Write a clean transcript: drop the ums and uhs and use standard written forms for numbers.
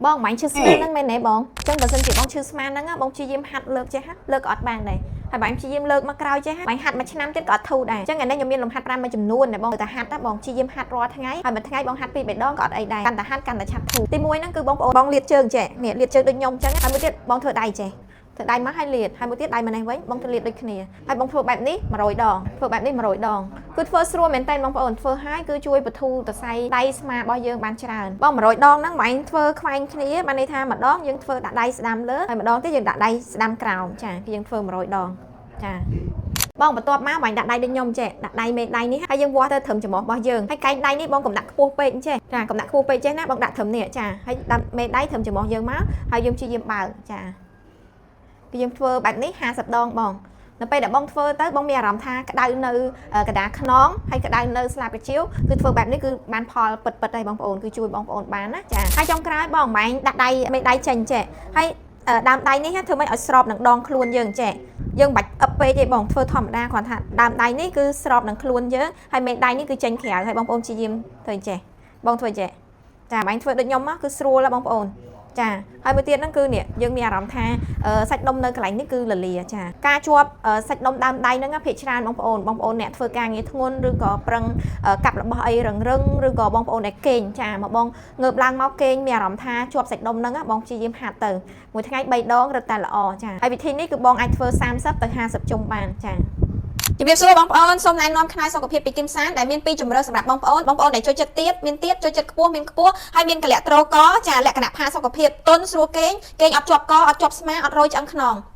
បងមិនឈឺស្មាហ្នឹងមែនទេបងអញ្ចឹងបើសិនជាបងឈឺស្មាហ្នឹងបងព្យាយាមហាត់លើកចេះលើកក៏អត់បានដែរហើយបងព្យាយាមលើកមកក្រោយចេះបងហាត់មួយឆ្នាំទៀតក៏អត់ធូរដែរអញ្ចឹងថ្ងៃនេះខ្ញុំមានលំហាត់ប្រាណមួយចំនួនដែលបងត្រូវតែហាត់ណាបងព្យាយាមហាត់រាល់ថ្ងៃហើយមួយថ្ងៃបងហាត់ពីរបីដងក៏អត់អីដែរកាន់តែហាត់កាន់តែឆាប់ធូរទីមួយហ្នឹងគឺបងប្អូនបងលាតជើងចេះនេះលាតជើងដូចខ្ញុំអញ្ចឹងហើយមួយទៀតបងធ្វើដៃចេះធ្វើដៃមកឲ្យលាតហើយមួយទៀតដៃមកនេះវិញបងធ្វើលាតដូចគ្នាហើយបងធ្វើបែបនេះ100ដងធ្វើបែបនេះ100ដងគឺធ្វើស្រួលមែនតើបងប្អូនធ្វើហើយគឺជួយបធូរសរសៃដៃស្មារបស់យើងបានច្រើនបង100ដងហ្នឹងបងឯងធ្វើខ្វែងគ្នាបានន័យថាម្ដងយើងធ្វើដាក់ដៃស្ដាំលើហើយម្ដងទៀតយើងដាក់ដៃស្ដាំក្រោមចាគឺយើងធ្វើ100ដងចាបងបន្ទាប់មកបងដាក់ដៃដូចខ្ញុំចេះដាក់ដៃមេដៃនេះហើយយើងវាស់ទៅត្រឹមច្រមុះរបស់យើងហើយកែងដៃនេះបងកុំដាក់ខ្ពស់ពេកចេះចាកុំដាក់ខ្ពស់ពេកចេះណាបងដាក់ត្រឹមនេះចាហើយដាក់មេដៃត្រឹមច្រមុះយើងមកហើយយើងព្យាយាមបើកចាគឺយើងធ្វើបែបនេះ50ដងបងនៅពេលដែលបងធ្វើទៅបងមានអារម្មណ៍ថាក្តៅនៅកណ្ដាលខ្នងហើយក្តៅនៅស្លាបកាជាវគឺធ្វើបែបនេះគឺបានផលពិតពិតហើយបងប្អូនគឺជួយបងប្អូនបានណាចាហើយចុងក្រោយបងម៉ែងដាក់ដៃមេដៃចេញចេះហើយដើមដៃនេះធ្វើម៉េចឲ្យស្របនឹងដងខ្លួនយើងចេះយើងមិនបាច់អឹបពេកទេបងធ្វើធម្មតាគ្រាន់ថាដើមដៃនេះគឺស្របនឹងខ្លួនយើងហើយមេដៃនេះគឺចេញក្រៅហើយបងប្អូនព្យាយាមធ្វើចេះបងធ្វើចេះចាបងធ្វើដូចខ្ញុំមកគឺស្រួលហើយបងប្អូនចាហើយមួយទៀតហ្នឹងគឺនេះយើងមានអារម្មណ៍ថាសាច់ដុំនៅកន្លែងនេះគឺលលាចាការជាប់សាច់ដុំដើមដៃហ្នឹងភាគច្រើនបងប្អូនបងប្អូនអ្នកធ្វើការងារធ្ងន់ឬក៏ប្រឹងកាប់របស់អីរឹងរឹងឬក៏បងប្អូនដែលគេងចាមកបងងើបឡើងមកគេងមានអារម្មណ៍ថាជាប់សាច់ដុំហ្នឹងបងព្យាយាមហាត់ទៅមួយថ្ងៃ3ដងរឹតតែល្អចាហើយវិធីនេះគឺបងអាចធ្វើ30ទៅ50ជុំបានចា ជំរាបសួរបងប្អូនសូមណែនាំខ្នើយសុខភាពពីគឹមសានដែលមានពីរជម្រើសសម្រាប់បងប្អូនបងប្អូនដែលចូលចិត្តទៀបមានទៀបចូលចិត្តខ្ពស់មានខ្ពស់ហើយមានកលៈត្រូកចាលក្ខណៈផាសុខភាពទន់ស្រួលគេងគេងអត់ជាប់កអត់ជាប់ស្មាអត់រយឆ្អឹងខ្នង។